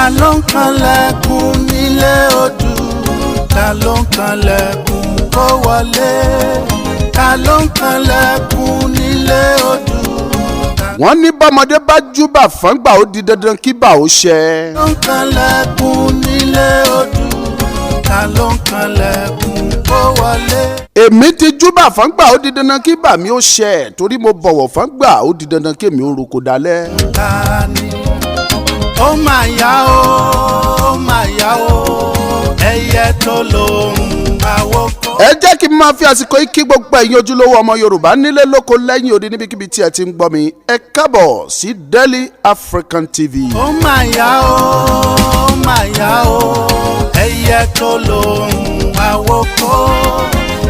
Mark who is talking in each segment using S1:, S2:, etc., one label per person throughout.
S1: Ta ló ń kanlẹ̀kùn nílé odù? Ta ló ń kanlẹ̀kùn kó wọlé? Ta ló ń kanlẹ̀kùn nílé odù? Ta
S2: Wọ́n ní bọ́mọdé bá júbà fọ́ngbà, ó di dandan kí bà ó ṣẹ.
S1: Ló ń kanlẹ̀kùn nílé odù? Ta ló ń kanlẹ̀kùn kó wọlé?
S2: Èmi ti júbà fọ́ngbà, ó di dandan kí bà mí ó ṣẹ, torí mo bọ̀wọ̀ fọ́ngbà, ó di dandan kémi ó roko dalẹ̀.
S1: Ta ni? Ó mà yá o, ó mà yá o, ẹyẹ tó lóhùn àwòkọ́.
S2: Ẹ jẹ́ kí n máa fi àsìkò yìí kí gbogbo ẹ̀yin ojúlówó ọmọ Yorùbá nílé, lóko, lẹ́yìn odi, níbikíbi tí ẹ ti ń gbọ́ mi. Ẹ káàbọ̀ sí Daily African TV.
S1: Ó mà yá o, ó mà yá o, ẹyẹ tó lóhùn àwòkọ́.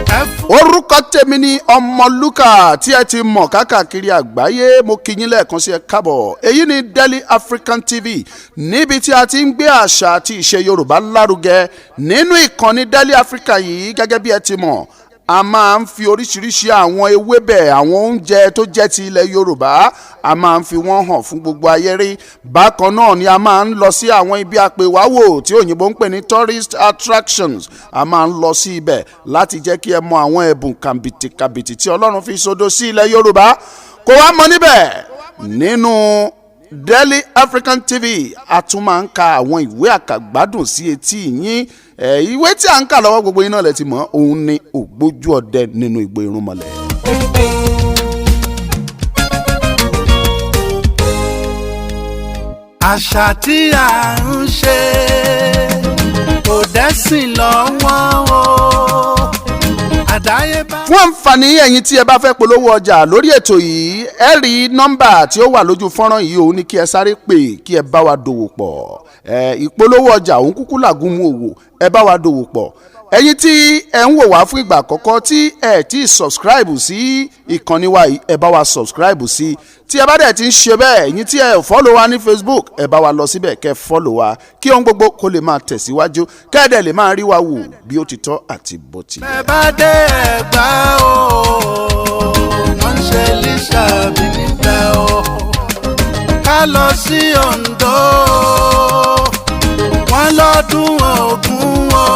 S1: Ẹfun
S2: Orúkọ tèmi ni Ọmọlúkà tí ẹ ti mọ̀ káàkiri àgbáyé. Mo kí yín lẹ́ẹ̀kan sí, ẹ káàbọ̀. Èyí ni Daily African TV, níbi tí a ti ń gbé àṣà àti ìṣe Yorùbá lárugẹ. Nínú ìkànnì Daily Africa yìí, gẹ́gẹ́ bí ẹ ti mọ̀, a máa ń fi oríṣiríṣi àwọn ewébẹ̀, àwọn oúnjẹ tó jẹ́ ti ilẹ̀ Yorùbá, a máa ń fi wọ́n hàn fún gbogbo ayé rí. Bákan náà ni a máa ń lọ sí àwọn ibi àpèwáwò tí òyìnbó ń pè ní tourist attractions. A máa ń lọ sí ibẹ̀ láti jẹ́ kí ẹ mọ àwọn ẹ̀bùn kàbìtì kàbìtì tí Ọlọ́run fi sodo sí ilẹ̀ Yorùbá. Kò wá mọ níbẹ̀, nínú Daily African TV, a tún máa ń ka àwọn ìwé àkàgbádùn sí etí yín. Ẹ ìwé tí à ń kà lọ́wọ́, gbogbo yín náà lẹ ti mọ̀, òun ni Ògbójú Ọdẹ Nínú Igbó Irúnmọlẹ̀.
S1: Àṣà tí à ń ṣe kò dẹ́sìn lọ́wọ́ o, àdáyébá.
S2: Fún àǹfààní ẹ̀yin tí ẹ bá fẹ́ polówó ọjà lórí ètò yìí, ẹ rí nọ́mbà tí ó wà lójú fọ́nrán yìí, òun ni kí ẹ sáré pè kí ẹ bá wa dòwò pọ̀. Ẹ ìpolówó ọjà òun kúkú làgúnmu òwò, ẹ bá wa dòwò pọ̀. Ẹ̀yin tí ẹ ń wò wá fún ìgbà àkọ́kọ́, tí ẹ ti subscribe sí ìkànnì wa yìí, ẹ bá wa subscribe sí. Tí ẹ bá dẹ̀ ti ń ṣe bẹ́ẹ̀, ẹ̀yin tí ẹ follow wa ní Facebook, ẹ bá wa lọ síbẹ̀ kẹ́ follow wa, kí ohun gbogbo kó lè máa tẹ̀síwájú, kẹ́ẹ̀dẹ̀ lè máa rí wa wò bí ó ti tọ́ àti bó ti yẹ.
S1: Bẹ́ẹ̀ bá dé Ẹ̀gbá o, wọ́n ń ṣe Lísàbí níbẹ̀ o. Ká lọ sí Oǹdó, wọ́n lọ́dún Ògún o.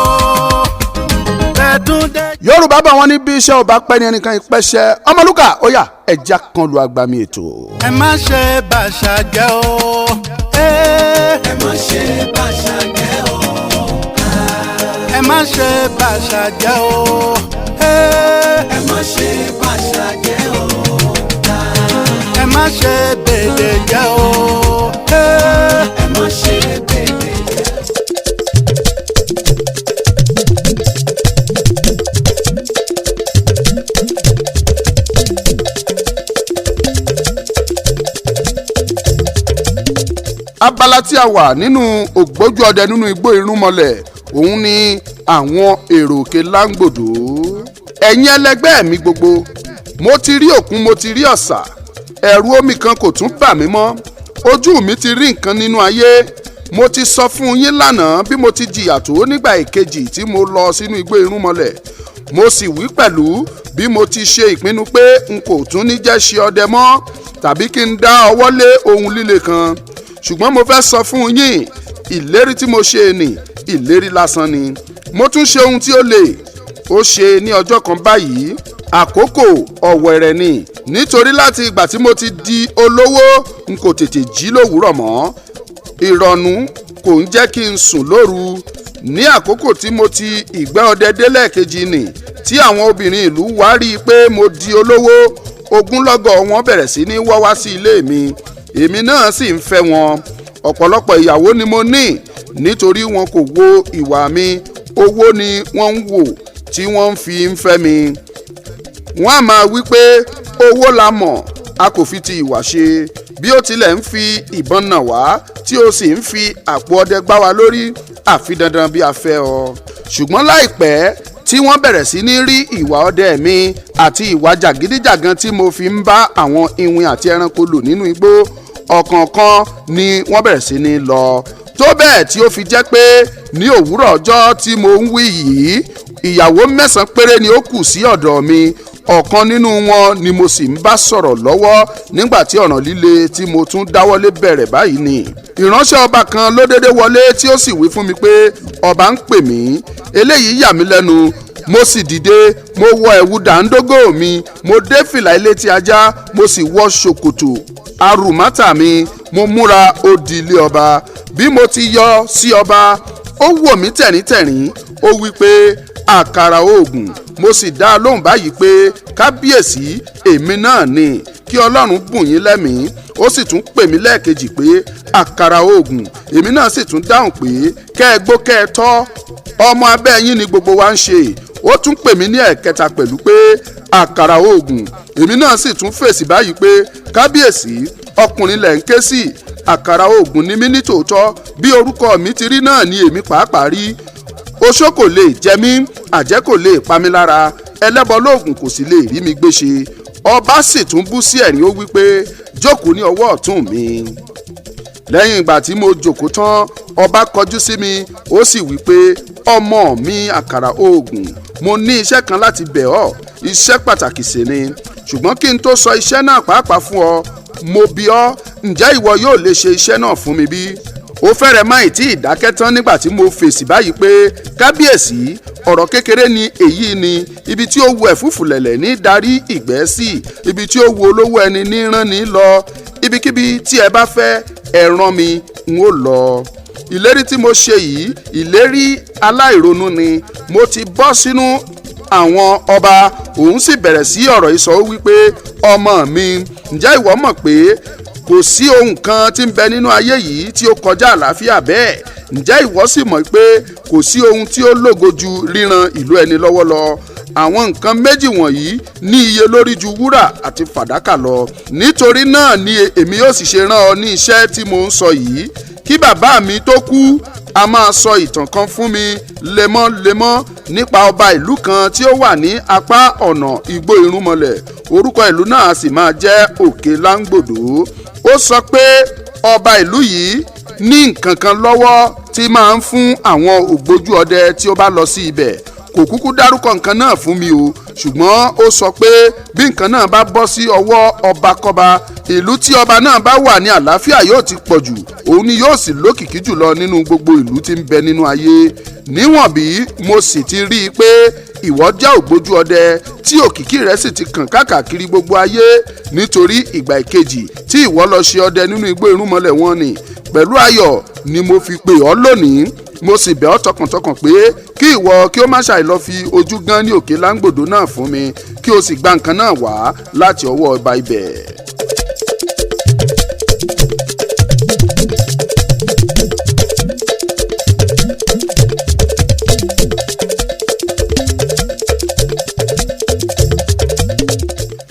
S1: Bẹ́ẹ̀dún dé.
S2: Yorùbá bá wọn ní bí iṣẹ́ ò bá pẹ́ ní ẹnìkan ìpẹ́ṣẹ́. Ọmọlúkà, ó yá, ẹja kan lu agbami ètò.
S1: Ẹ má ṣe bàṣà jẹ́ o.
S3: Ẹ má ṣe bàṣà jẹ́ o.
S1: Ẹ má ṣe bàṣà jẹ́ o.
S3: Ẹ má ṣe bàṣà jẹ́ o.
S1: Ẹ má ṣe bèdè jẹ́ o.
S3: Ẹ má ṣe bèdè jẹ́.
S2: Abala tí a wà nínú Ògbójú Ọdẹ Nínú Igbó Irúnmọlẹ̀, òun ni àwọn èrò òkè láǹgbòdo. Ẹ̀yin ẹlẹgbẹ́ mi gbogbo, mo ti rí òkun, mo ti rí ọ̀sà, ẹ̀rù omi kan kò tún bà mí mọ́. Ojú mi ti rí nǹkan nínú ayé. Mo ti sọ fún yín lánàá bí mo ti jìyà tó nígbà ìkejì tí mo lọ sínú igbó irúnmọlẹ̀. Mo sì wí pẹ̀lú bí mo ti ṣe ìpinnu pé n kò tún ní jẹ́ ṣe ọdẹ mọ́ tàbí kí n dá ọwọ́ lé ohun líle kan. Ṣùgbọ́n mo fẹ́ sọ fún yín, ìlérí tí mo ṣe nì, ìlérí lásán ni. Mo tún ṣe ohun tí ó lè ó ṣe ní ọjọ́ kan báyìí. Àkókò ọ̀wẹ̀rẹ̀ ni, nítorí láti ìgbà tí mo ti di olówó, n kò tètè jí lówùúrọ̀ mọ́. Ìrọ̀nù kò ń jẹ́ kí n sùn lóru. Ní àkókò tí mo ti ìgbẹ́ ọdẹ dé lẹ́ẹ̀kejì nì, tí àwọn obìnrin ìlú wá rí i pé mo di olówó, ogunlọ́gọ̀ wọn bẹ̀rẹ̀ sí ní wọ́ wá sí ilé mi. Èmi náà sì ń fẹ́ wọn. Ọ̀pọ̀lọpọ̀ ìyàwó ni mo ní, nítorí wọn kò wo ìwà mi, owó ni wọ́n ń wò tí wọ́n fi ń fẹ́ mi. Wọ́n á máa wí pé owó la mọ̀, a kò fi ti ìwà ṣe. Bí ó tilẹ̀ ń fi ìbọn nà wá, tí ó sì ń fi àpò ọdẹ gbá wa lórí, àfi dandan bí a fẹ́ ọ. Ṣùgbọ́n láìpẹ́ tí wọ́n bẹ̀rẹ̀ sí ní rí ìwà ọdẹ mi àti ìwà jàgídíjàgan tí mo fi ń bá àwọn iwin àti ẹranko lò nínú igbó, ọ̀kọ̀ọ̀kan ni wọ́n bẹ̀rẹ̀ sí ní lọ, tó bẹ́ẹ̀ tí ó fi jẹ́ pé ní òwúrọ̀ ọjọ́ tí mo ń wí yìí, ìyàwó mẹ́sàn-án péré ni ó kù sí ọ̀dọ̀ mi. Ọ̀kan nínú wọn ni mo sì ń bá sọ̀rọ̀ lọ́wọ́ nígbà tí ọ̀ràn líle tí mo tún dáwọ́lé bẹ̀rẹ̀ báyìí ni. Ìránṣẹ́ ọba kan ló dédé wọlé tí ó sì wí fún mi pé ọba ń pè mí. Eléyìí yà mí lẹ́nu. Mo sì dìde, mo wọ ẹ̀wù dàńdógó mi, mo dé fìlà ilé tí ajá, mo sì wọ ṣòkòtò arùmátà mi, mo múra ó di ilé ọba. Bí mo ti yọ sí ọba, ó wò mí tẹ̀ríntẹ̀rín, ó wí pé àkàrà oògùn. Mo sì dá a lóhùn báyìí pé kábíyèsí, èmi náà ni, kí ọlọ́run bùn yín lẹ́mìí. Ó sì tún pè mí lẹ́ẹ̀kejì pé àkàrà oògùn. Èmi náà sì tún dáhùn pé kẹ́ ẹ gbó kẹ́ ẹ tọ́, ọmọ abẹ́ yín ni gbogbo wa ń ṣe. Ó tún pè mí ní ẹ̀kẹta pẹ̀lú pé àkàrà oògùn. Èmi náà sì tún fèsì báyìí pé kábíyèsí, ọkùnrin lẹ̀ ń ké sí, àkàrà oògùn ni mí ní tòótọ́, bí orúkọ mi ti rí náà ni èmi pàápàá rí. Oṣó kò lè jẹ mí, àjẹ́ kò lè pa mí lára, ẹlẹ́bọ lóògùn kò sì lè rí mi gbé ṣe. Ọba sì tún bú sí ẹ̀rín, ó wí pé jókòó ní ọwọ́ ọ̀tún mi. Lẹ́yìn ìgbà tí mo jókòó tán, ọba kọjú sí mi, ó sì wí pé ọmọ mi àkàrà oògùn, mo ní iṣẹ́ kan láti bẹ̀ ọ́, iṣẹ́ pàtàkì sì ni. Ṣùgbọ́n kí n tó sọ iṣẹ́ náà pàápàá fún ọ, mo bi ọ́, ǹjẹ́ ìwọ yóò lè ṣe iṣẹ́ náà fún mi bí? Ó fẹ́rẹ̀ má ì tí ì dákẹ́ tán nígbà tí mo fèsì báyìí pé kábíyèsí, ọ̀rọ̀ kékeré ni èyí ni, ibi tí ó wu ẹ̀fúùfù lẹ̀lẹ̀ ní darí ìgbẹ́ sí, ibi tí ó wu olówó ẹni ní rán ní lọ, ibikíbi tí ẹ bá fẹ́ ẹ rán mi, n ó lọ. Ìlérí tí mo ṣe yìí, ìlérí aláìronú ni. Mo ti bọ́ sínú àwọn ọba, òun sì bẹ̀rẹ̀ sí ọ̀rọ̀ ìsọ wípé ọmọ mi, ǹjẹ́ ìwọ mọ̀ pé kò sí ohun kan tí ń bẹ nínú ayé yìí tí ó kọjá àlàáfíà bẹ́ẹ̀? Ǹjẹ́ ìwọ sì mọ̀ pé kò sí ohun tí ó lógo ju ríran ìlú ẹni lọ́wọ́ lọ? Àwọn nǹkan méjì wọ̀nyí ní iye lórí ju wúrà àti fàdákà lọ. Nítorí náà ni èmi yóò sì ṣe rán ọ ní iṣẹ́ tí mo ń sọ yìí. Kí bàbá mi tó kú, a máa sọ ìtàn kan fún mi lemọ́lemọ́ nípa ọba ìlú kan tí ó wà ní apá ọ̀nà igbó irúnmọlẹ̀. Orúkọ ìlú náà sì máa jẹ́ Òkè Láńgbòdo. Ó sọ pé ọba ìlú yìí ní nǹkan kan lọ́wọ́ tí máa ń fún àwọn ògbójú ọdẹ tí ó bá lọ sí ibẹ̀. Kò kúkú dárúkọ nǹkan náà fún mi o, ṣùgbọ́n ó sọ pé bí nǹkan náà bá bọ́ sí ọwọ́ ọbakọ́ba, ìlú tí ọba náà bá wà ní àlàáfíà yóò ti pọ̀ jù, òun ni yóò sì lókìkí jùlọ nínú gbogbo ìlú tí ń bẹ nínú ayé. Níwọ̀n bí mo sì ti rí i pé ìwọ jẹ́ ògbójú ọdẹ tí òkìkí rẹ̀ sì ti kàn káàkiri gbogbo ayé, nítorí ìgbà ìkejì tí ìwọ lọ ṣe ọdẹ nínú igbó irúnmọlẹ̀ wọn ni, pẹ̀lú ayọ̀ ni mo fi pè ọ́ lónìí. Mo sì bẹ̀ ọ́ tọkàntọkàn pé kí ìwọ kí ó má ṣàì lọ fi ojú gan ní Òkè Láńgbòdo náà fún mi, kí o sì gba nǹkan náà wá láti ọwọ́ ọba ibẹ̀.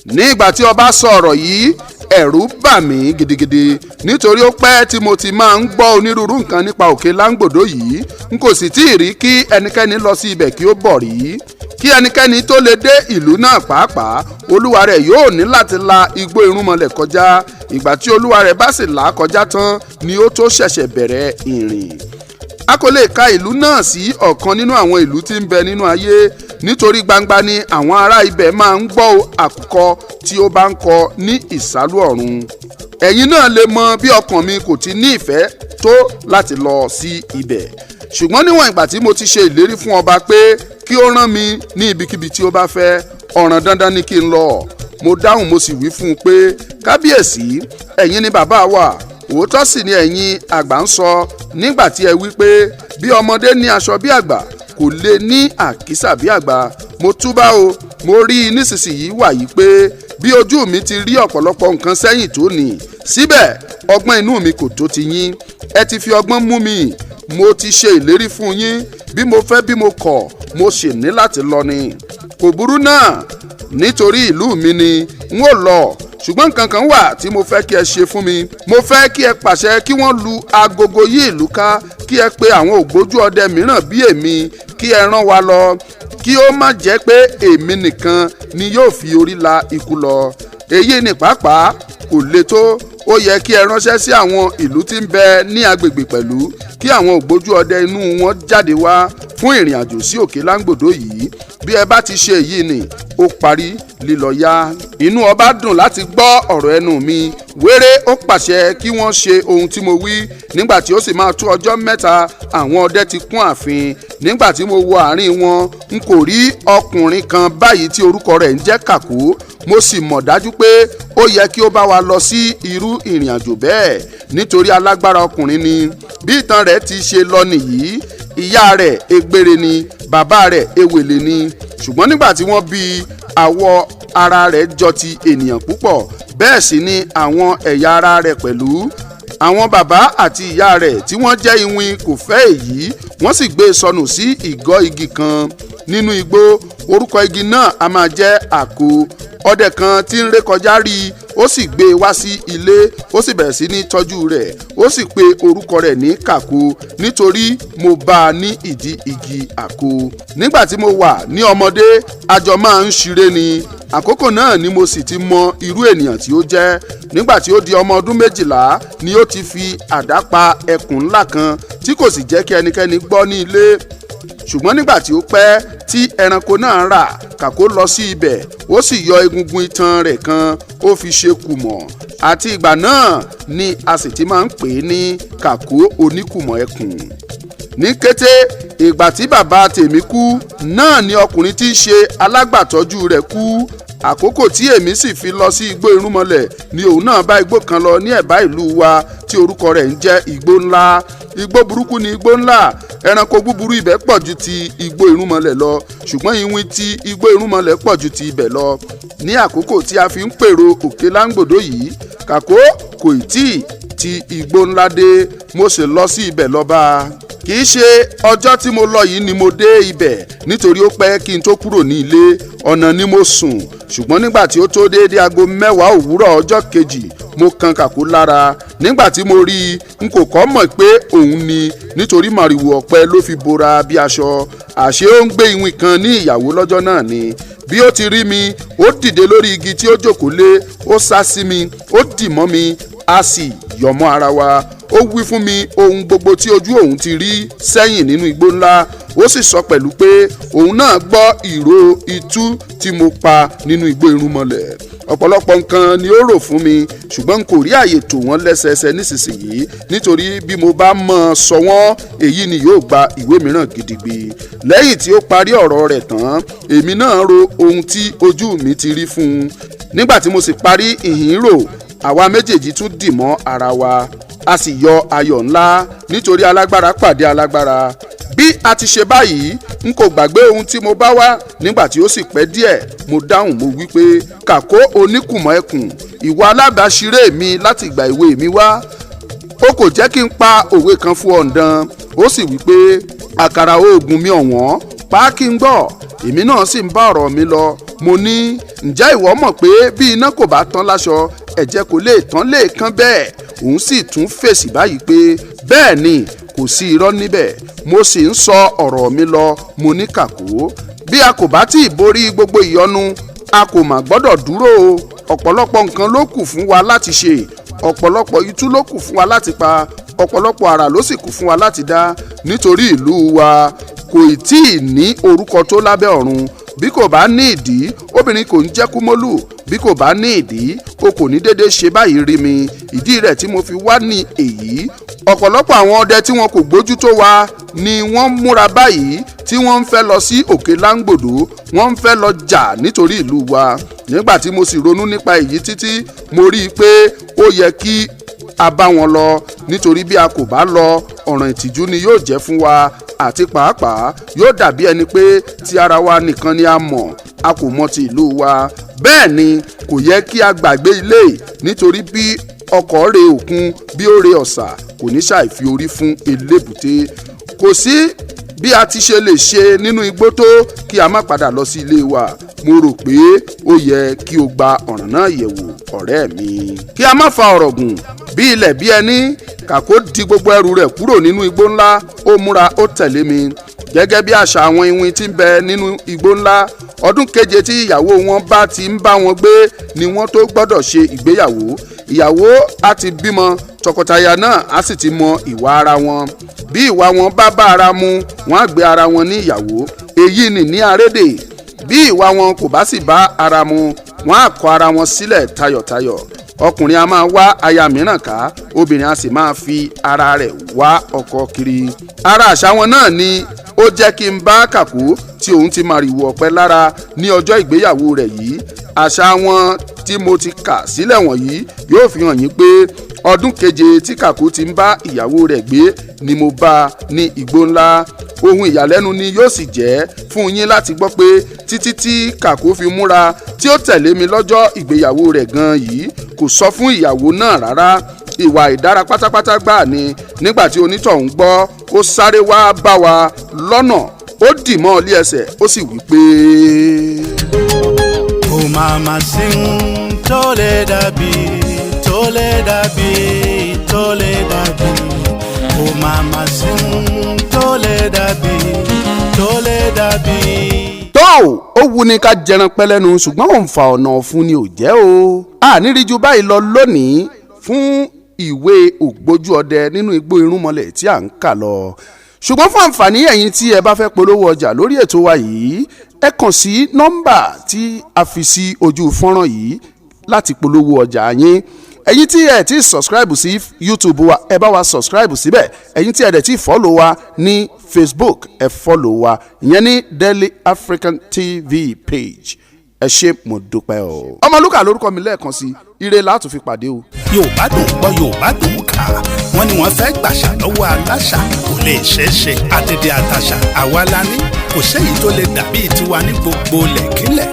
S2: Ní ìgbà tí ọba sọ ọ̀rọ̀ yìí, ẹ̀rù bà mí gidigidi, nítorí ó pẹ́ tí mo ti máa ń gbọ́ onírúurú nǹkan nípa Òkè Láńgbòdo yìí. N kò sì tí ì rí kí ẹnikẹ́ni lọ sí ibẹ̀ kí ó bọ̀ rí. Kí ẹnikẹ́ni tó lè dé ìlú náà pàápàá, olúwa rẹ̀ yóò ní láti la igbó irúnmọlẹ̀ kọjá. Ìgbà tí olúwa rẹ̀ bá sì là á kọjá tán ni ó tó ṣẹ̀ṣẹ̀ bẹ̀rẹ̀ ìrìn. A kò lè ka ìlú náà sí ọ̀kan nínú àwọn ìlú tí ń bẹ nínú ayé, nítorí gbangba ni àwọn ará ibẹ̀ máa ń gbọ́ àkùkọ tí ó bá ń kọ ní ìsálú ọ̀run. Ẹ̀yin náà lè mọ bí ọkàn mi kò ti ní ìfẹ́ tó láti lọ sí ibẹ̀. Ṣùgbọ́n níwọ̀n ìgbà tí mo ti ṣe ìlérí fún ọba pé kí ó rán mi ní ibikíbi tí ó bá fẹ́, ọ̀ràn dandan ni kí n lọ. Mo dáhùn, mo sì wí fún un pé kábíyèsí, ẹ̀yin ni bàbá wa, òótọ́ sì ni ẹ̀yin àgbà ń sọ nígbà tí ẹ wí pé bí ọmọdé ní aṣọ bí àgbà kò lè ní àkísà bí àgbà. Mo túbá o, mo rí i nísinsìnyí wà yìí pé bí ojú mi ti rí ọ̀pọ̀lọpọ̀ nǹkan sẹ́yìn tó nì, síbẹ̀ ọgbọ́n inú mi kò tó ti yín. Ẹ ti fi ọgbọ́n mú mi, mo ti ṣe ìlérí fún yín, bí mo fẹ́ bí mo kọ̀, mo sì ní láti lọ ni. Kò burú náà, nítorí ìlú mi ni n ó lọ. Ṣùgbọ́n nǹkan kan wà tí mo fẹ́ kí ẹ ṣe fún mi. Mo fẹ́ kí ẹ pàṣẹ kí wọ́n lu agogo yí ìlú ká, kí ẹ pe àwọn ògbójú ọdẹ mìíràn bí èmi, kí ẹ rán wa lọ, kí ó má jẹ́ pé èmi nìkan ni yóò fi orí la ikú lọ. Èyí ni pàápàá kò le tó. Ó yẹ kí ẹ ránṣẹ́ sí àwọn ìlú tí ń bẹ ní agbègbè pẹ̀lú, kí àwọn ògbójú ọdẹ inú wọn jáde wá Fún ìrìn àjò sí Òkè Láńgbòdo yìí, bí ẹ bá ti ṣe èyí ni ó parí, lílọ yá. Inú ọba dùn láti gbọ́ ọ̀rọ̀ ẹnu mi. Wéré, ó pàṣẹ kí wọ́n ṣe ohun tí mo wí. Nígbà tí ó sì máa tó ọjọ́ 3, àwọn ọdẹ ti kún ààfin. Nígbà tí mo wọ àárín wọn, n kò rí ọkùnrin kan báyìí tí orúkọ rẹ̀ ń jẹ́ Kàkó. Mo sì mọ̀ dájú pé ó yẹ kí ó bá wa lọ sí irú ìrìn àjò bẹ́ẹ̀, nítorí alágbára ọkùnrin ni. Bí ìtàn rẹ̀ ti ṣe lọ nìyí: ìyá rẹ̀ egbére ni, bàbá rẹ̀ ewèlè ni. Ṣùgbọ́n nígbà tí wọ́n bí, àwọ̀ ara rẹ̀ jọ ti ènìyàn púpọ̀, bẹ́ẹ̀ sì ni àwọn ẹ̀yà ara rẹ̀ pẹ̀lú. Àwọn bàbá àti ìyá rẹ̀ tí wọ́n jẹ́ iwin kò fẹ́ èyí, wọ́n sì gbé e sọnù sí ìgọ́ igi kan nínú igbó. Orúkọ igi náà a máa jẹ́ Àkó. Ọdẹ kan tí ń rékọjá rí i, ó sì gbé e wá sí ilé, ó sì bẹ̀rẹ̀ sí ní tọ́jú rẹ̀. Ó sì pe orúkọ rẹ̀ ní Kàkó, nítorí mo bá a ní ìdí igi àkó. Nígbà tí mo wà ní ọmọdé, a jọ máa ń ṣeré ni. Àkókò náà ni mo sì ti mọ irú ènìyàn tí ó jẹ́. Nígbà tí ó di ọmọ ọdún 12 ni ó ti fi àdá pa ẹkùn ńlá kan, tí kò sì jẹ́ kí ẹnikẹ́ni gbọ́ ní ilé. Ṣùgbọ́n nígbà tí ó pẹ́ tí ẹranko náà rà, Kàkó lọ sí ibẹ̀, ó sì yọ egungun itan rẹ̀ kan, ó fi ṣe kùmọ̀. Àti ìgbà náà ni a sì ti máa ń pè é ní Kàkó oníkùmọ̀ ẹkùn. Ní kété ìgbà tí bàbá tèmi kú náà ni ọkùnrin tí í ṣe alágbàtọ́jú rẹ̀ kú. Àkókò tí èmi sì fi lọ sí igbó irúnmọlẹ̀ ni òun náà bá igbó kan lọ ní ẹ̀bá ìlú wa tí orúkọ rẹ̀ ń jẹ́ Igbó Ńlá. Igbó burúkú ni Igbó Ńlá. Ẹranko búburú ibẹ̀ pọ̀ ju ti igbó irúnmọlẹ̀ lọ, ṣùgbọ́n iwin ti igbó irúnmọlẹ̀ pọ̀ ju ti ibẹ̀ lọ. Ní àkókò tí a fi ń pèrò Òkè Láńgbòdo yìí, Kàkó kò tí ì ti Igbó Ńlá dé. Mo sì lọ sí ibẹ̀ lọ bá a. Kì í ṣe ọjọ́ tí mo lọ yìí ni mo dé ibẹ̀, nítorí ó pẹ́ kí n tó kúrò ní ilé. Ọ̀nà ni mo sùn. Ṣùgbọ́n nígbà tí ó tó déédé aago 10 òwúrọ̀ ọjọ́ kejì, mo kan Kàkó lára. Nígbà tí mo rí i, n kò kọ́ mọ̀ pé òun ni, nítorí màrìwò ọ̀pẹ ló fi bora bí aṣọ. Àṣé ó ń gbé iwin kan ní ìyàwó lọ́jọ́ náà ni. Bí ó ti rí mi, ó dìde lórí igi tí ó jókòó lé, ó sá sí mi, ó dì mọ́ mi, a sì yọ̀ mọ́ ara wa. Ó wí fún mi ohun gbogbo tí ojú òun ti rí sẹ́yìn nínú igbó ńlá. Ó sì sọ pẹ̀lú pé òun náà gbọ́ ìró itú tí mo pa nínú igbó irúnmọlẹ̀. Ọ̀pọ̀lọpọ̀ nǹkan ni ó rò fún mi, ṣùgbọ́n n kò rí àyè tò wọ́n lẹ́sẹẹsẹ nísinsìnyí, nítorí bí mo bá mọ̀ sọ wọ́n, èyí ni yóò gba ìwé mìíràn gidigbi. Lẹ́yìn tí ó parí ọ̀rọ̀ rẹ̀ tán, èmi náà ro ohun tí ojú mi ti rí fún un. Nígbà tí mo sì parí ìhín rò, àwa méjèèjì tún dì mọ́ ara wa, a sì yọ ayọ̀ ńlá, nítorí alágbára pàdé alágbára. Bí a ti ṣe báyìí, n kò gbàgbé ohun tí mo bá wá. Nígbà tí ó sì pẹ́ díẹ̀, mo dáhùn, mo wí pé, Kàkó oníkùmọ̀ ẹkùn, ìwọ alábàáṣiré mi láti ìgbà èwe mi wá, ó kò jẹ́ kí n pa òwe kan fún ọ̀ǹdan. Ó sì wí pé, àkàrà oògùn mi ọ̀wọ́n, pa kí n gbọ́. Èmi náà sì ń bá ọ̀rọ̀ mi lọ. Mo ní, ǹjẹ́ ìwọ mọ̀ pé bí iná kò bá tán láṣọ, ẹ̀jẹ̀ kò lè tán lè kán bẹ́ẹ̀? Òun sì tún fèsì báyìí pé, bẹ́ẹ̀ ni, kò sí irọ́ níbẹ̀. Mo sì ń sọ ọ̀rọ̀ mi lọ. Mo ní, Kàkó, bí a kò bá tí ì borí gbogbo ìyọnu, a kò mà gbọ́dọ̀ dúró o. Ọ̀pọ̀lọpọ̀ nǹkan ló kù fún wa láti ṣe, ọ̀pọ̀lọpọ̀ itú ló kù fún wa láti pa, ọ̀pọ̀lọpọ̀ àrà ló sì kù fún wa láti dá, nítorí ìlú wa kò tí ì ní orúkọ tó lábẹ́ ọ̀run. Bí kò bá ní ìdí, obìnrin kò ń jẹ́ Kúmólú. Bí kò bá ní ìdí, o kò ní dédé ṣe báyìí rí mi. Ìdí rẹ̀ tí mo fi wá ní èyí. Ọ̀pọ̀lọpọ̀ àwọn ọdẹ tí wọn kò gbójú tó wa ni wọ́n múra báyìí tí wọ́n ń fẹ́ lọ sí Òkè Láńgbòdo. Wọ́n ń fẹ́ lọ jà nítorí ìlú wa. Nígbà tí mo sì ronú nípa èyí títí, mo rí i pé ó yẹ kí a bá wọn lọ, nítorí bí a kò bá lọ, ọ̀ràn ìtìjú ni yóò jẹ́ fún wa, àti pàápàá yóò dàbí ẹni pé ti ara wa nìkan ni a mọ̀, a kò mọ̀ ti ìlú wa. Bẹ́ẹ̀ ni kò yẹ kí a gbàgbé ilé, nítorí bí ọkọ̀ re òkun, bí ó re ọ̀sà, kò ní ṣàì fi orí fún elébùté. Kò sí bí a ti ṣe lè ṣe nínú igbó tó kí a má padà lọ sí ilé wa. Mo rò pé ó yẹ kí o gba ọ̀ràn náà yẹ̀wò, ọ̀rẹ́ mi. Kí a má fa ọ̀rọ̀ gùn, bí ilẹ̀ bí ẹni, Kàkó di gbogbo ẹrù rẹ̀ kúrò nínú igbó ńlá, ó múra, ó tẹ̀lé mi. Gẹ́gẹ́ bí àṣà àwọn iwin tí ń bẹ nínú igbó ńlá, ọdún 7 tí ìyàwó wọn bá ti ń bá wọn gbé ni wọ́n tó gbọ́dọ̀ ṣe ìgbéyàwó. Ìyàwó á ti bímọ, tọkọtaya náà á sì ti mọ ìwà ara wọn. Bí ìwà wọn bá bá ara mu, wọn á gbé ara wọn ní ìyàwó. Èyí ni ní àrédè. Bí ìwà wọn kò bá sì bá ara mu, wọn á kọ ara wọn sílẹ̀ tayọ̀tayọ̀. Ọkùnrin a máa wá aya mìíràn ká, obìnrin a sì máa fi ara rẹ̀ wá ọkọ kiri. Ara àṣà wọn náà ni ó jẹ́ kí n bá Kàkú tí òun ti màrìwò ọ̀pẹ lára ní ọjọ́ ìgbéyàwó rẹ̀ yìí. Àṣà wọn tí mo ti kà sílẹ̀ wọ̀nyí yóò fi hàn yín pé ọdún 7 tí Kàkú ti ń bá ìyàwó rẹ̀ gbé ni mo bá ní igbó ńlá. Ohun ìyàlẹ́nu ni yóò sì jẹ́ fún yín láti gbọ́ pé títí tí Kàkú fi múra tí ó tẹ̀lé mi lọ́jọ́ ìgbéyàwó rẹ̀ gan yìí, kò sọ fún ìyàwó náà rárá. Ìwà ìdára pátápátá gbáà ni. Nígbà tí onítọ̀hún gbọ́, ó sáré wá bá wa lọ́nà, ó dì mọ́ ọ lé ẹsẹ̀, ó sì wí pé:
S1: Kò máa ma sí ń tó lè dàbí, tó lè dàbí, tó lè dàbí. Kò máa ma sí ń tó lè dàbí, tó lè dàbí.
S2: Tó ó wu ni ká jẹran pẹ́ lẹ́nu, ṣùgbọ́n òun fa ọ̀nà ọ̀fun ni ò jẹ́ o. A ní rí ju báyìí lọ lónìí fún ìwé Ògbójú Ọdẹ Nínú Igbó Irúnmọlẹ̀ tí à ń kà lọ. Ṣùgbọ́n fún àǹfààní ẹ̀yin tí ẹ bá fẹ́ polówó ọjà lórí ètò wa yìí, ẹ kàn sí nọ́mbà tí a fi sí ojú fọ́nrán yìí láti polówó ọjà yín. Ẹ̀yin tí ẹ ti subscribe sí YouTube wa, ẹ bá wa subscribe síbẹ̀. Ẹ̀yin tí ẹ dẹ̀ ti follow wa ní Facebook, ẹ follow wa, ìyẹn ní Daily African TV page. Ẹ ṣé, mo dúpẹ́ o. Ọmọlúkà lórúkọ mi lẹ́ẹ̀kan sí. Ire la tún fi pàdé o.
S1: Yorùbá dùn gbọ́, Yorùbá dùn kà. Wọ́n ní wọ́n fẹ́ gbàṣà lọ́wọ́ aláṣà, kò lè ṣeé ṣe. Àtẹ̀dẹ̀ àtàṣà àwa la ní, kò séyìí tó lè dàbí tiwa ní gbogbo lẹ̀kílẹ̀.